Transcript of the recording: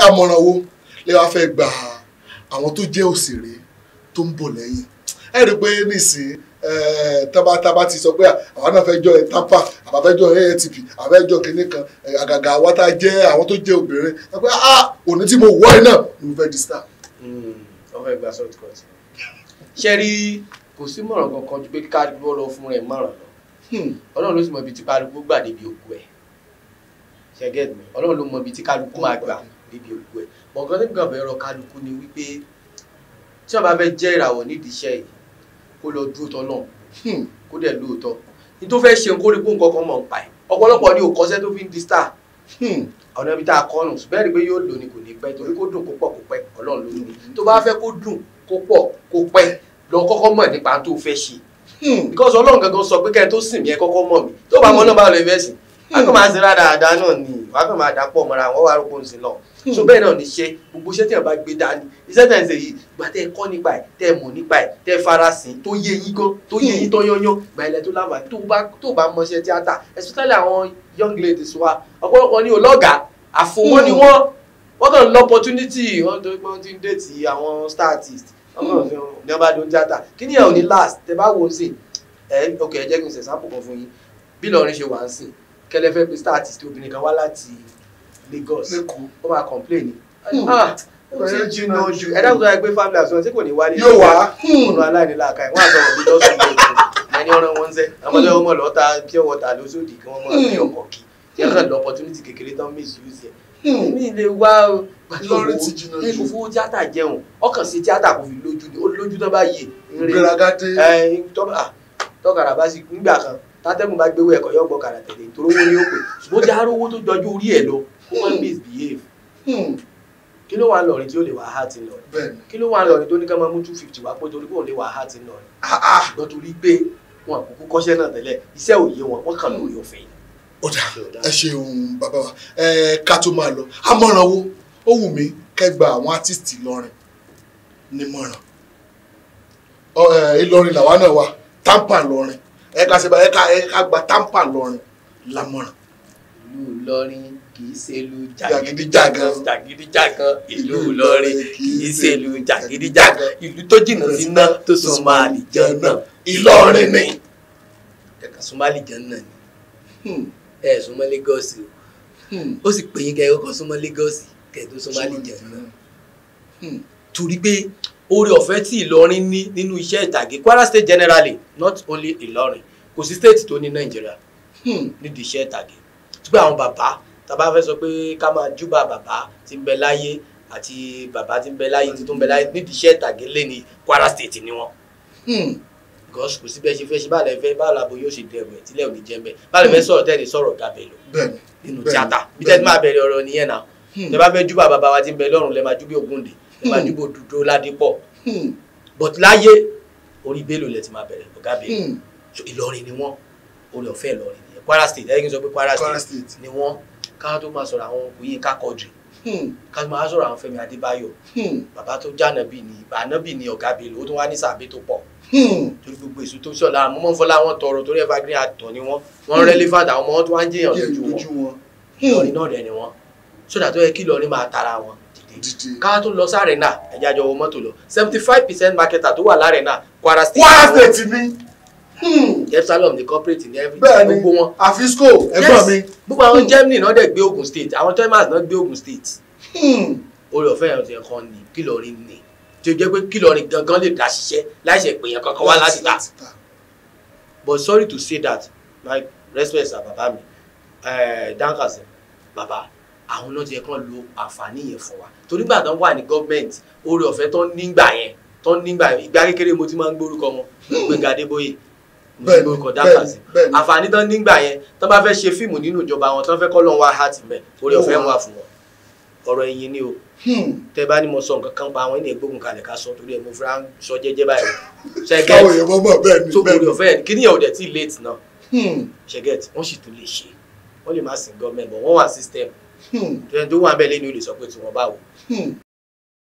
Àmọ̀ràn wo lè wá fẹ́ gba àwọn tó jẹ́ òṣèré tó ń bọ̀ lẹ́yìn? Ẹ rí i pé nísìnyí tábà ti sọ pé àwọn náà fẹ́ jọ TAMPAN, àbá fẹ́ jọ AATP, àbá fẹ́ jọ kinní kan, àgàgà àwọn tá a jẹ́ àwọn tó jẹ́ obìnrin pé òní tí mo wọ́ ẹ náà ni mo fẹ́ di star. Wọ́n fẹ́ gba short cut. Ṣé rí, kò sí mọ̀ràn kankan ju pé kálukú lọ fún rẹ̀ mọ̀ràn lọ. Ọlọ́run ló sì mọ ibi tí kálukú gbà débi òkú ẹ̀. Ṣé get me? Ọlọ́run ló mọ ibi tí kálukú máa gbà débi òkú ẹ̀. Bọ̀gán nígbà bẹ̀rẹ̀ rọ kálukú ni wípé tí wọ́n bá fẹ́ jẹ́ ìràwọ̀ nídìí iṣẹ́ yìí, kó lọ dúró tọ́ náà, kó dẹ̀ lóòótọ́ ní tó fẹ́ ṣe, kó rí pé nǹkan kan mọ̀ ń pa ẹ̀. Ọ̀pọ̀lọpọ̀ ni ò kọ́ṣẹ́ tó fi ń di star. Ọ̀nà ibi tá a kọ́ nù bẹ́ẹ̀ ni pé yóò lò ní kò ní pẹ́, torí kó dùn kó pọ̀ kó pẹ́, Ọlọ́run ló ní. Tó bá fẹ́ kó dùn kó pọ̀ kó pẹ́, lọ kọ́kọ́ mọ̀ nípa tó fẹ́ ṣe, because Ọlọ́run gangan sọ pé kẹ́ni tó sìn mí, ẹ kọ́kọ́ mọ̀ mí. Tó bá mọ̀ náà, báwo lè fẹ́ sìn? Wàá kàn máa ṣe rádaràda náà ni, wàá kàn máa dàpọ̀ mọ́ra wọn, wàá rúkọ sí lọ. So bẹ́ẹ̀ náà ní ṣe gbogbo iṣẹ́ tí wọ́n bá gbé dání, iṣẹ́ tẹ̀ ń ṣe yìí, ìgbà tẹ́ ẹ kọ́ nípa ẹ̀, tẹ́ ẹ mọ̀ nípa ẹ̀, tẹ́ ẹ farasin, tó yé yín gan, tó yé yín tó yányán, ìgbà ilẹ̀ tó láǹfààní. Tó bá mọṣẹ́ tíátà, especially àwọn young ladies wa, ọ̀pọ̀lọpọ̀ ní olọ́gàá àfòmọ́ ni wọ́n kàn lọ opportunity wọ́n tó wọ́n ti ń date àwọn star artist, wọ́n kàn fi ní wọ́n bá dún tíátà. Kí ni ẹ̀ ò ní last? Tẹ́ bá wo sí ẹ, ok, ẹ jẹ́ kí n ṣe sample kan fún yín. Bí Ìlọrin ṣe wà ń sìn, kẹlẹ́ fẹ́ pé star artist obìnrin kan wá láti Lagos, ó máa complain ni, "Ah, ó ti jìnnà jù." Ẹ dákun, tó yẹ pé family àti tí kò ní wálé. Yóò wá. Ọ̀nà aláìní làákà ẹ̀ wọ́n á sọ̀rọ̀ bí lọ́sùn lóògùn ẹni ọ̀ràn wọn ń sẹ́ ọmọdé ọmọ lọ́ta pure water lóṣòdì, kí wọ́n mọ̀ ní ọkọ̀ kí tí wọ́n kàn lọ opportunity kékeré tán misuse ẹ̀ mi lè wá o. Ìlọrin ti jìnnà jù. Kò fowó tíátà jẹun, ọkàn sí tíátà kò fi lójú ni ó lójú tán bá yè. Gbéraga dé. Tọkàrà bá sì nígbà kan, tátẹ́gùn bá gbéwò ẹ̀kọ́ yóò gbọ́ kàrà tẹ̀lé, nítorí owó ni ó pè. Ṣùgbọ́n tí arówó tó jọjú orí ẹ̀ lọ, kó má misbehave. Kí ló wà lọ́rin tí ó lè wà á ti lọ́rin? Kí ló wà lọ́rin tó ní ká máa mú 250 wá pé torí kò lè wà á ti lọ́rin? Ṣùgbọ́n torí pé wọn àkókò kọ́ṣẹ́ náà tẹ́lẹ̀, iṣẹ́ òye wọn, wọ́n kàn lórí ọ̀fẹ́ yìí. Ó dà, ẹ ṣeun bàbá wa. Ẹ ká tó máa lọ, àmọ̀ràn wo ó wù mí kẹ́ gba àwọn artist Ìlọrin nímọ̀ràn? Ìlọrin làwa náà wà, TAMPAN lọrin, ẹ ká ṣe bá ẹ ká gba TAMPAN lọrin lámọ̀ràn. Ìlú Ìlọrin kì í ṣe ìlú jàgídíjàgan. Jàgídíjàgan. Ìlú Ìlọrin kì í ṣe ìlú jàgídíjàgan. Ìlú tó jìnnà sí iná tó súnmọ́ àlìjánnà. Ìlọrin ni. Ẹ̀ka súnmọ́ àlìjánnà ni, ẹ súnmọ́ Lagos o. Ó sì pè yín kẹ́ ẹ kọ́kọ́ súnmọ́ Lagos kẹ́ ẹ tó súnmọ́ àlìjánnà, torí pé oore ọ̀fẹ́ tí Ìlọrin ní nínú iṣẹ́ ìtàgé, Kwara State generally, not only Ìlọrin, kò sí state tó ní Nàìjíríà nídìí iṣẹ́ ìtàgé tí pé àwọn bàbá tá a bá fẹ́ sọ pé ká máa júbà bàbá tí ń bẹ láyé àti bàbá tí ń bẹ láyé tí tó ń bẹ láyé nídìí iṣẹ́ ìtàgé lé ní Kwara State ni wọ́n, because kò sí bẹ́ẹ̀ ṣe fẹ́ ṣe báà lẹ fẹ́ báà làbò yóò ṣe dẹrù ẹ̀ tílẹ̀ ò ní jẹ́ bẹ́ẹ̀ báà lẹ fẹ́ sọ̀rọ̀ tẹ́lẹ̀ sọ̀rọ̀ gàbẹ̀ lọ nínú tíátà. Bí tẹ́tí máa bẹ̀rẹ̀ ọ̀rọ̀ nìyẹn náà, tẹ́ bá fẹ́ júbà bàbá wa tí ń bẹ lọ́run, lẹ máa júbà Ògúndé, lẹ máa júbà Òdùdó Ládípọ̀, but láyé orí Bello lẹ ti máa bẹ̀rẹ̀, ọ̀gá Bello. So Ìlọrin ni wọ́n, orí ọ̀fẹ́ Ìlọrin nìyẹn. Kwara State, ẹ̀yìn sọ pé Kwara State ni wọ́n. Ká tó máa sọ̀rọ̀ àwọn Yínká Quadri, ká tó máa sọ̀rọ̀ àwọn Fẹ́mi Adébáyọ̀, bàbá tó jànàbì ni, ànábì ni ọ̀gá Bello, ó tún wá ní sàbí tó pọ̀, torí gbogbo èso tó sọ̀ lára mọ́mọ́ fọlá wọn tọrọ, torí evergreen actor ni wọ́n, wọ́n relevant, àwọn ọmọ wọn tó wá ń jẹ́yàn lójú wọn. Ìlọrin náà rẹ̀ ni wọ́n, sódà tó yẹ kí Ìlọrin máa tara wọn dìde. Ká tó lọ sáré náà, ẹ̀jẹ̀ àjọ wọ mọ́tò lọ, 75% marketer tó wà láre náà, Kwara State. Kwara State ni. Epsilon ní corporate ní everything. Bẹ́ẹ̀ni. Gbogbo wọn. Àfisco ẹ̀gbọ́n mi. Gbogbo àwọn Germany náà dẹ̀ gbé Ogun State, àwọn Thomas náà gbé Ogun State. Orí ọ̀fẹ́ yẹn ti ẹ̀kan ní kí Ìlọrin ní tí ó jẹ́ pé kí Ìlọrin gangan lè dá ṣiṣẹ́ láìṣẹ̀ pé yẹn kankan wá láti ta. But sorry to say that, my respect sir, bàbá mi Dankasim, bàbá àwọn náà ti yẹ kán lo àǹfààní yẹn fún wa, torí gbà tán wà ní gọ́ọ̀mẹ̀ntì, oore ọ̀fẹ́ tán nígbà yẹn, tán nígbà yẹn, ìgbà kékeré mo ti máa ń gbórúkọ wọn, Gbẹ́ngà Adébóyè, mo ti gbórúkọ Dankasim. Àǹfààní tán nígbà yẹn, tán bá fẹ́ ṣe fíìmù nínú ìjọba wọn, tán fẹ́ kọ́ lọ́n wá heart mẹ́, oore ọ̀fẹ́ wà fún wọn. Ọ̀rọ̀ ẹ̀yìn ni o. Tẹ bá ní mo sọ nǹkan kan pa àwọn ènìyàn gbógun kalẹ̀ ká sọ, torí ẹ̀ mo fura sọ jẹ́jẹ́ báyìí. Ṣe get? Káwọn èèyàn mọ̀ bẹ́ẹ̀ ni. So oore ọ̀fẹ́ kí nìyẹn ò dẹ̀ tí late náà. Ṣe get? Wọ́n sì tún lè ṣe, wọ́n lè má sìn gọ́ọ̀mẹ̀, but wọ́n wà system tó wà bẹ́ẹ̀ lẹ́nu, ó lè sọ pé tí wọ́n bá wò.